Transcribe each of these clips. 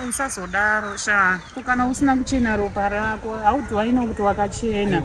Usazodaro sha. Ko kana usina kuchena ropa rako, how do I know kuti wakachena?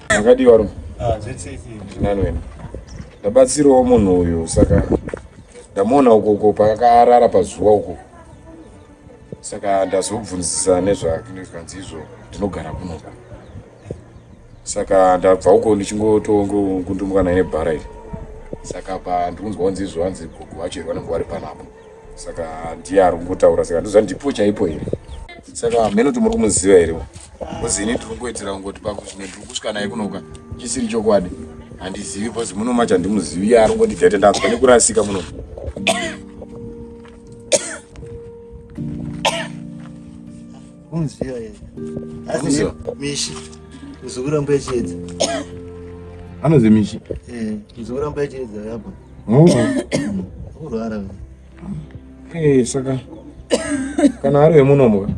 Makadii varume? Ah, Zvinani wena. Ndabatsirawo munhu uyu saka ndamuona uko uko paakarara pazuva uko. Saka ndazobvunzisa nezvake zvikanzi izvo ndinogara kuno. Saka ndabva uko ndichingotongo naye nebhara iri. Saka pa ndikunzwa kunzi izvo hanzi gogo vacho here vanenge vari panapa. Saka ndiye ari kungotaura saka ndozva ndipo chaipo here. Saka mheno kuti muri kumuziva here? Because ini ndiri kungoitira kungoti pakusvika ndiri kusvika naye kunoka chisiri chokwadi. Handizivi because muno macho handimuzivi iye ari kungoti tete ndanzwa nekurasika muno. Unziva here? Asi Mishi. Muzukuru wangu yachiedza. Anonzi Mishi? Eh, muzukuru wangu yachiedza yapo. Oh. Kurwara. Eh, saka kana ari wemunomu ka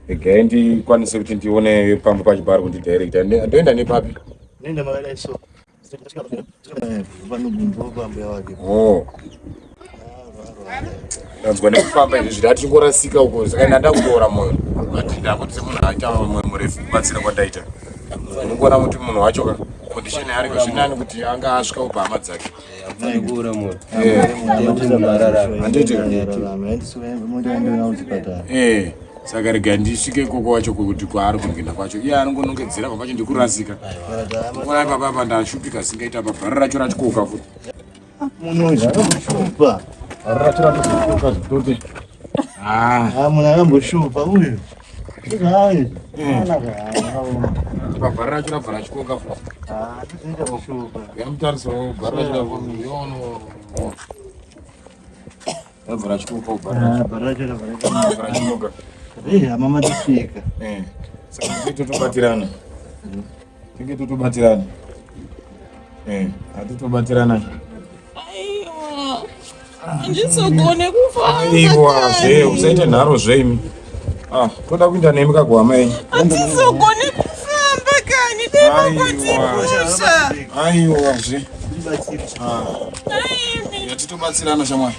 regai ndikwanise kuti ndione pamwe pacho paari kundidirecta ndoenda nepapi Nenda makadai so. Oh. Ndanzwa nekufamba izvi zviri atingorasika uko saka ndanda kutoora moyo but ndakuti semunhu aita moyo murefu kubatsira kwandaita unongoona kuti munhu wacho ka condition yaari zvinani kuti anga asvika upa hama dzake eh. Saka rega ndisvike ikoko wacho kuti kwaari kugenda kwacho iye anongonongedzera papacho ndikurasika ona ipapa apa ndashupika singaita apa bhara racho ratyoka futi munhu uyu akamboshupa bhara racho ratotyoka zvekutoti ah. ah, munhu akamboshupa uyu bhara racho rabva ratyoka futi yamutarisawo bhara racho rabva yono Rabva ratyoka ubva. Bhara racho rabva ratyoka. Eh, hama matisvika. Eh. Saka tinenge totobatirana. Tinenge totobatirana. Eh, hatitobatirana. Aiwa. Handisogone kufamba. Aiwa, zve usaite nharo zve imi. Ah, toda kuenda nemi kakuhama yenyu. Handisogone kufamba kani dai makondipusha. Aiwa zve. Ah. Yatitobatsirana shamwari.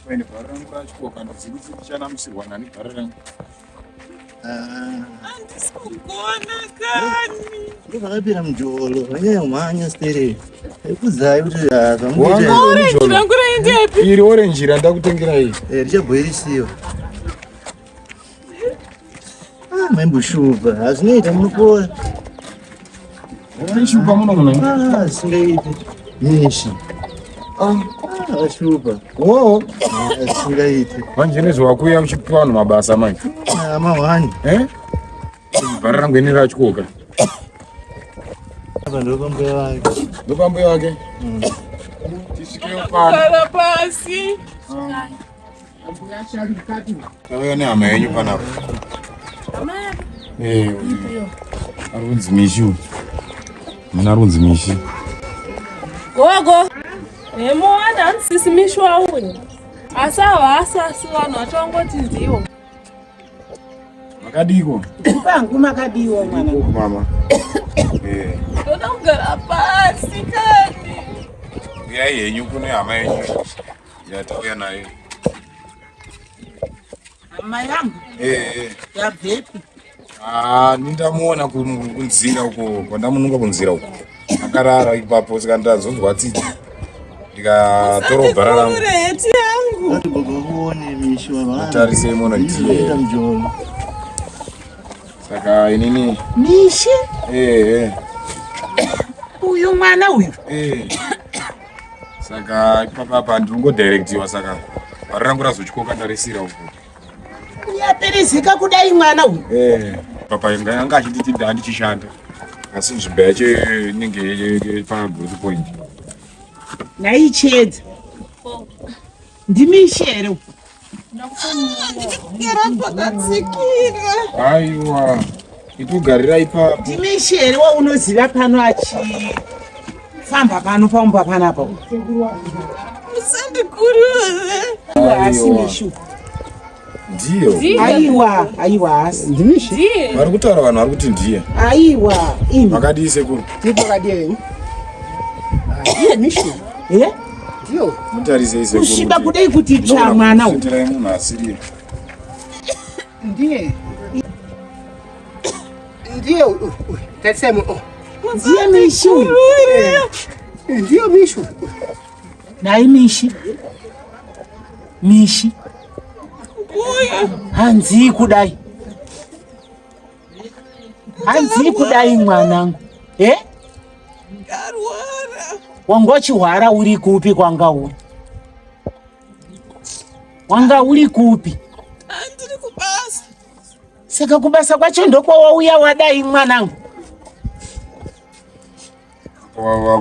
Paine bhara rangu ratyoka handizivi kuti richanamusirwa nani bhara rangu. Handisi kugona kani. Ndozvakapera mujolo, vanyanya kumhanya stereki. Kudzai kuti zvamunoita. Orange rangu raendepi? Iri orange randakutengera iri. Eh, richabhoirisiwa. Ah, maimboshupa. Hazvinoita munopora. Shupa muno muno. Ah, zvisingaiti. Mishi. Ah, ashupa. Oh. Zvisingaiti. Manje nezvawakuya uchipiwa vanhu mabasa manje. Ah, mahwani. Eh? Bhara rangu ini ratyoka. Apa ndopambuya wake. Ndopambuya wake? Mm. Tisvikewo pano. Gara pasi. Tauya nehama yenyu panapa. Eh, ari kunzi Mishi uyu. Mwana ari kunzi Mishi. Gogo. Hemuwana hanzi sisi Mishi wauya. Asi havasi asi vanhu vacho vangoti ndiwo. Makadiko? Pangu makadiwa mwana. Mama. Eh. Ndoda kugara pasi kani. Uyai henyu kune hama yenyu yatauya nayo. Hama yangu? Eh. eh. Yabvepi? Ah, nindamuona kunzira uko, kwandamununga kunzira uko. Akarara ipapo saka ndazonzwa tsitsi. Ndikatora bhara rangu. Heti yangu. Tarise muno ndiye. Saka inini Mishi? Eh eh. Uyu mwana uyu. Eh. Saka ipapa apa ndinongodirectiwa saka bhara rangu razotyoka ndarisira uko. Kunyaperizika kudai mwana uyu. Eh. Papa anga achinditi ndandichishanda. Asi nzvimbo yacho inenge pagrowth point. Nhai Chiedza. Ndimi ishe here? Ndikugera pakatsikira. Aiwa. Itogarira ipapo. Ndimishi here waunoziva pano achifamba pano paumba panapa? Musandikurure. Asi Mishu. Ndiyo. Aiwa, aiwa asi. Ndimishi. Ndiye. Vari kutaura vanhu vari kuti ndiye. Aiwa, imi. Makadii sekuru? Ndipo kadii. Ndiye Mishu. Eh? Ndiyo. Mutarisei sekuru. Kusviba kudai kuti tsva mwana uyu. Kusenderai munhu asiriye. Ndiye. Ndiye uyu. Tarisai mu. oh. Ndiye Mishu. uyu. Ndiyo Mishu. Nhai Mishi. Mishi. Hanzii kudai. Hanzii kudai mwanangu. Eh? Ndarwara. Wanga uchihwara uri kupi kwanga uri? Wanga uri kupi? Andiri kubasa. Saka kubasa kwacho ndokwawauya wadai mwanangu.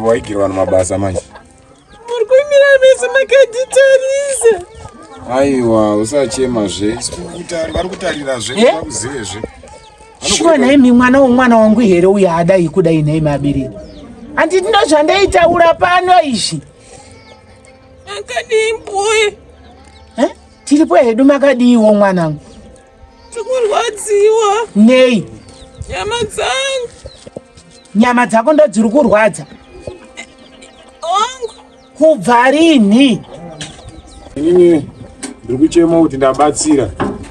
Waigira vanhu mabasa manje. Muri kumira mese makanditarisa. Aiwa, usachema zve. Vari kutarira zve, Eh? vakuzive zve. Shuwa nhaimi mwana womwana wangu here uyo adai kudai nhaimi abereki. Handiti ndozvandaitaura pano izvi. Makadii mbuya? Eh? Tiripo hedu makadiiwo mwanangu. Ndikurwadziwa. Nei? Nyama dzangu. Nyama dzako ndodziri kurwadza. Wangu. Kubva rini? Inini ndiri kuchema kuti ndabatsira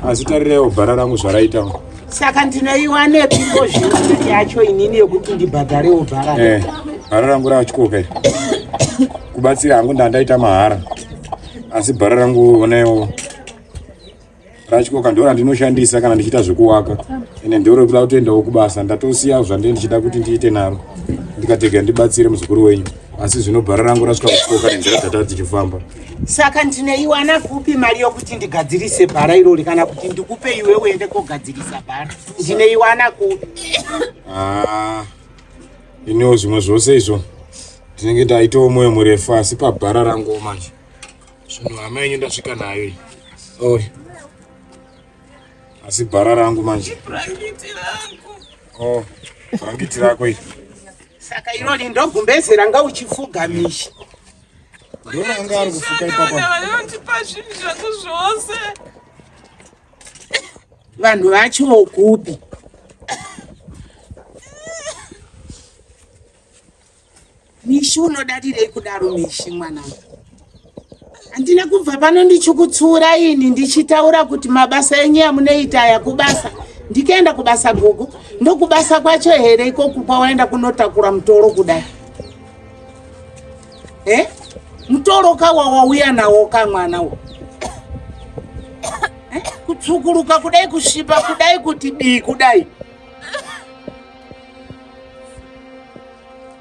asi tariraiwo bhara rangu zvaraita. Saka ndinoiwanepiko zvino yacho inini yekuti ndibhadharewo bhara. Eh, bhara rangu ratyoka iri. Kubatsira hangu ndandaita mahara. Asi bhara rangu onaiwo ratyoka ndo randinoshandisa kana ndichiita zvekuwaka. Ende ndiro rekuda kutoendawo kubasa. Ndatosiya zvandenge ndichida kuti ndiite naro. Ndikatega ndibatsire muzukuru wenyu. Asi zvino bhara rangu rasvika kutyoka nenzira dzatava tichifamba. Saka ndinoiwana kupi mari yokuti ndigadzirise bhara irori kana kuti ndikupe iwe uende kogadzirisa bhara? Ndinoiwana kupi? Ah, iniwo zvimwe zvose izvo ndinenge ndaitawo mwoyo murefu asi pabhara rangu manje zvinhu hama yenyu ndasvika nayo iyi oi asi bhara rangu manje Bhurangiti rangu. oh bhurangiti rako iri Saka irori ndogumbeze ranga uchifuga Mishi. ndoranga ari kufuka ipapa Vanondipa zvinhu zvangu zvose. Vanhu vacho kupi? Mishi unodarirei kudaro Mishi mwanangu? Handina kubva pano ndichikutsiura ini ndichitaura kuti mabasa enyu amunoita aya kubasa. Ndikaenda kubasa gogo, ndokubasa kwacho here ikoku kwawaenda kunotakura mutoro kudai? Eh? Mutoro kawa wauya nawo ka mwana uyu. Eh? Kutsvukuruka kudai kusviba kudai kuti bii kudai.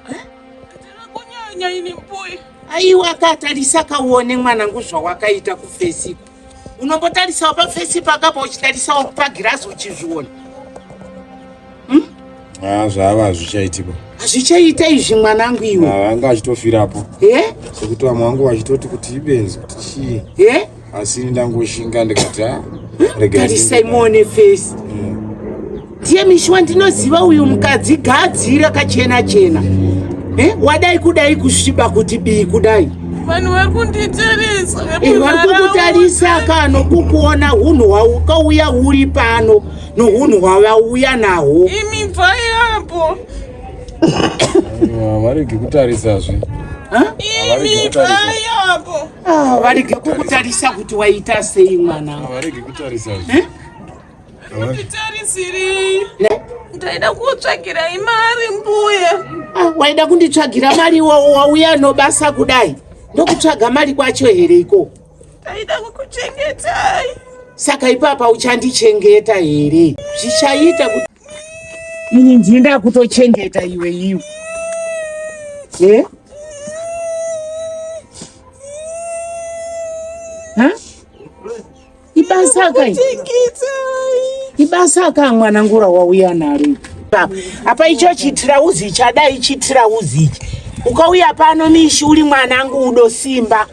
Ndiri kunyanya ini mbuya. Aiwa katarisa kauone mwanangu zvawakaita kufesi. Unombotarisawo pafesi pakapa uchitarisawo pagirazi uchizviona. ah zvava hazvichaitika Hazvichaita izvi mwanangu iwe. vanga achitofirapo Eh? sekuti vamwe vangu vachitoti kuti ibenzi kuti chii Eh? asi ini ndangoshinga ndikati ah regai Tarisai muone fesi. Ndiye Mishi wandinoziva uyu mukadzi gadzi rakachena chena. Eh? Wadai kudai kusviba kuti bii kudai. Vanhu vari kunditarisa. Eh, vari kukutarisa kano kukuona hunhu hwaukauya uri pano nohunhu hwavauya nahwo. Imi bvai apo. varege kutarisazve Imi bvai apo. Ah, varege kukutarisa kuti waita sei mwana. varege kutarisazve Kunditarisirei. Ne? Ndaida kutsvagirai mari mbuya. Ah, waida kunditsvagira mari wauya nobasa kudai ndokutsvaga mari kwacho here iko? Ndaida kukuchengetai. Saka ipapa uchandichengeta here? Zvichaita kuti ini ndinda kutochengeta iwe iwe. Eh? Ha? Ibasa kai? Chengetai. Ibasa ka mwanangu rawauya naro ipapa. Apa icho chitirauzi chadai chitirauzi ichi. Ukauya pano Mishi uri mwanangu udosimba.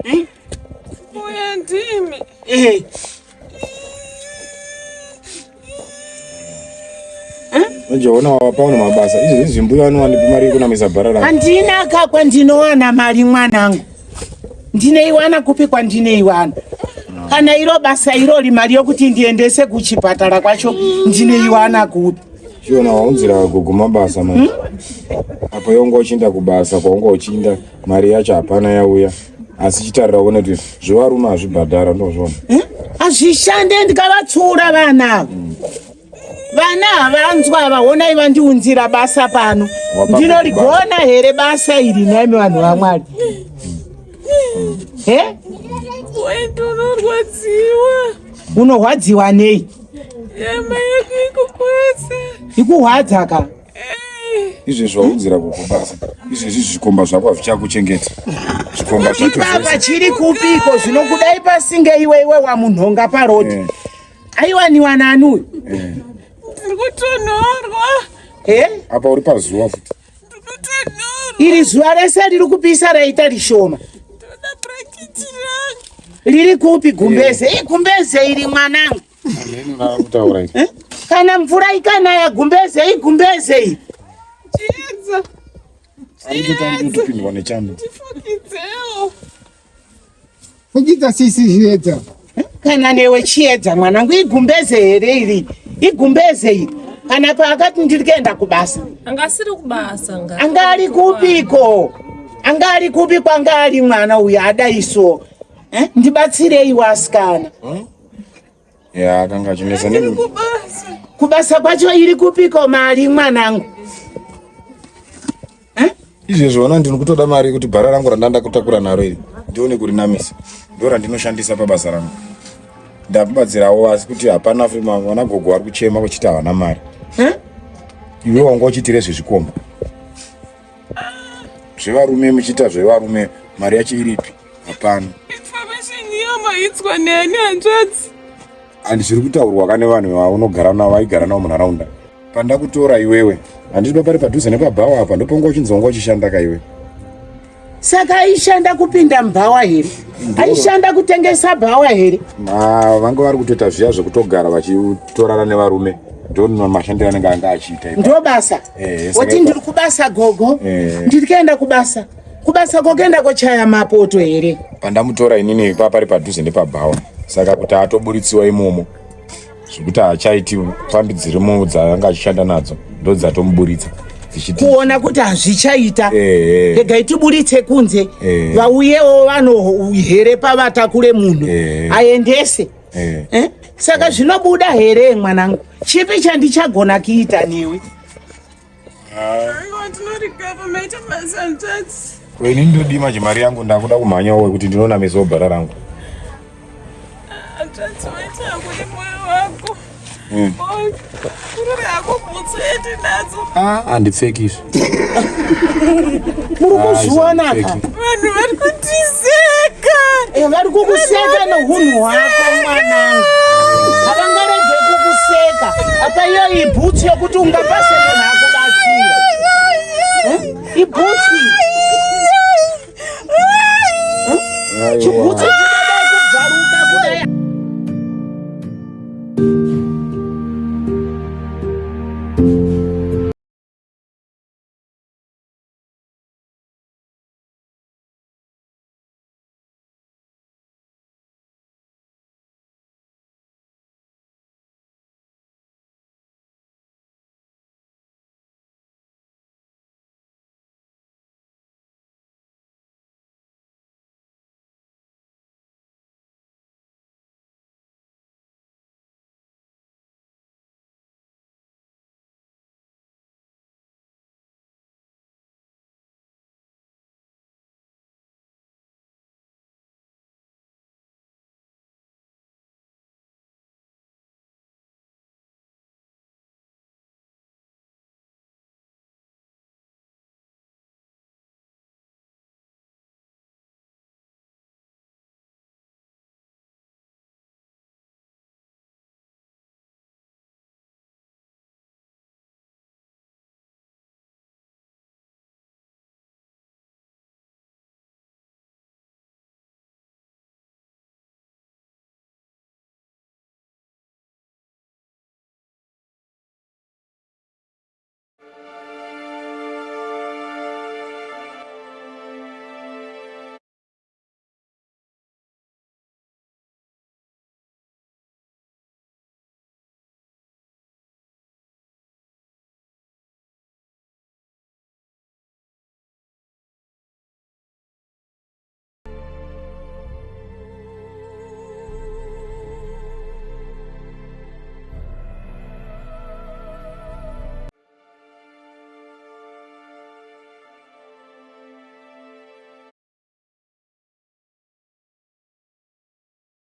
Eh? Mbuya ndimi. Eh. Manje ona wapaona mabasa. Izvi izvi mbuya vanowanepi mari yekunamisa bhara rako? Handina ka kwandinowana mari mwanangu. Ndineiwana kupi kwandineiwana? Kana iro basa irori mari yokuti ndiendese kuchipatara kwacho ndineiwana kupi? Chiona waunzira gogo mabasa manje. Apa yonga uchiinda kubasa kwaunga uchiinda mari yacho hapana yauya. Asi chitarira uone kuti zvevarume hazvibhadhara ndozvona. Hazvishande ndikavatsiura vana ava. Vana havanzwa ava, honai vandiunzira basa pano. Ndinorigona here basa iri nhaimi vanhu vaMwari? He? Unorwadziwa. Unorwadziwa nei? Nyama yako ikukwasa. Ikuhwadza ka? Izvezvi waunzira gogo basa. Izvezvi zvikomba zvako hazvichakuchengeta. Zvikomba zvacho Ipapa zvese. chiri kupiko zvino kudai pasinge iwe iwe wamunhonga parodi. Aiwaniwa nani uyu? Ndiri kutonhorwa. He? Apa uri pazuva futi. Ndiri kutonhorwa. Iri zuva rese riri kupisa raita rishoma. Ndoda bhurangeti rangu. Riri kupi gumbeze? Yeah. Gumbeze iri mwanangu. Kutaura iri. Kana mvura ikanaya gumbeze igumbeze iri. Chiedza. Anditopindwa nechando. Ndifukidzewo. Fukidza sisi Chiedza. Kana newe Chiedza mwanangu igumbeze here iri? Igumbeze iri. Kana paakati ndiri kuenda kubasa. Anga asiri kubasa nga. Anga ari kupiko? Anga ari kupi kwanga ari mwana uyu adaiso? Eh? Ndibatsirei wasikana. Ya akanga achinetsa ne Kubasa. Kubasa kwacho iri kupiko mari mwanangu? Izvezvi ona ndiri kutoda mari yekuti bhara rangu randanda kutakura naro iri ndione kurinamisa. Ndo randinoshandisa pabasa rangu. Ndakubatsirawo asi kuti hapana futi vana gogo vari kuchema vachiti havana mari. Iwe wanga uchiitire zvezvikomba. Zvevarume muchiita zvevarume mari yacho iripi? Hapana. Information iyo maitswa neni hanzvadzi. Handi zviri kutaurwa ka nevanhu vaunogara navo vaigara navo munharaunda. Pandakutora iwewe handiti pari padhuze nepabhawa apa ndopanga uchinzi wanga uchishanda ka iwe. Saka aishanda kupinda mubhawa here? Aishanda kutengesa bhawa here? Ma vanga vari kutoita zviya zvekutogara vachitorana nevarume ndo mashandiro anenge anga achiita. Ndo basa. Woti ndiri kubasa gogo. Ndiri kuenda kubasa. Kubasa kokuenda kochaya mapoto here? Pandamutora inini papa pari padhuze nepabhawa saka kuti atoburitsiwa imomo zvekuti haachaiti pfambi dzirimo dzaanga achishanda nadzo ndo dzatomuburitsa dzichiti Kuona kuti hazvichaita. Regai tiburitse kunze. Vauyewo vano here pavatakure munhu aendese. Saka zvinobuda here mwanangu? Chipi chandichagona kuita newe? Aiwa tinorikapa maita basa hanzvadzi. Ini ndodii manje mari yangu ndakuda kumhanyawo kuti ndinonamisawo bhara rangu. Hanzvadzi waita hako nemoyo wako. Kurura hako bhutsu yandinadzo. Handipfeki izvi. Muri kuzviona ka? Vanhu vari kutiseka. Vari kukuseka nohunhu hwako mwanangu. Havangarege kukuseka. Apa iyo ibhutsu yokuti ungapase munhu akubatsira. Ibhutsu. Chibhutsu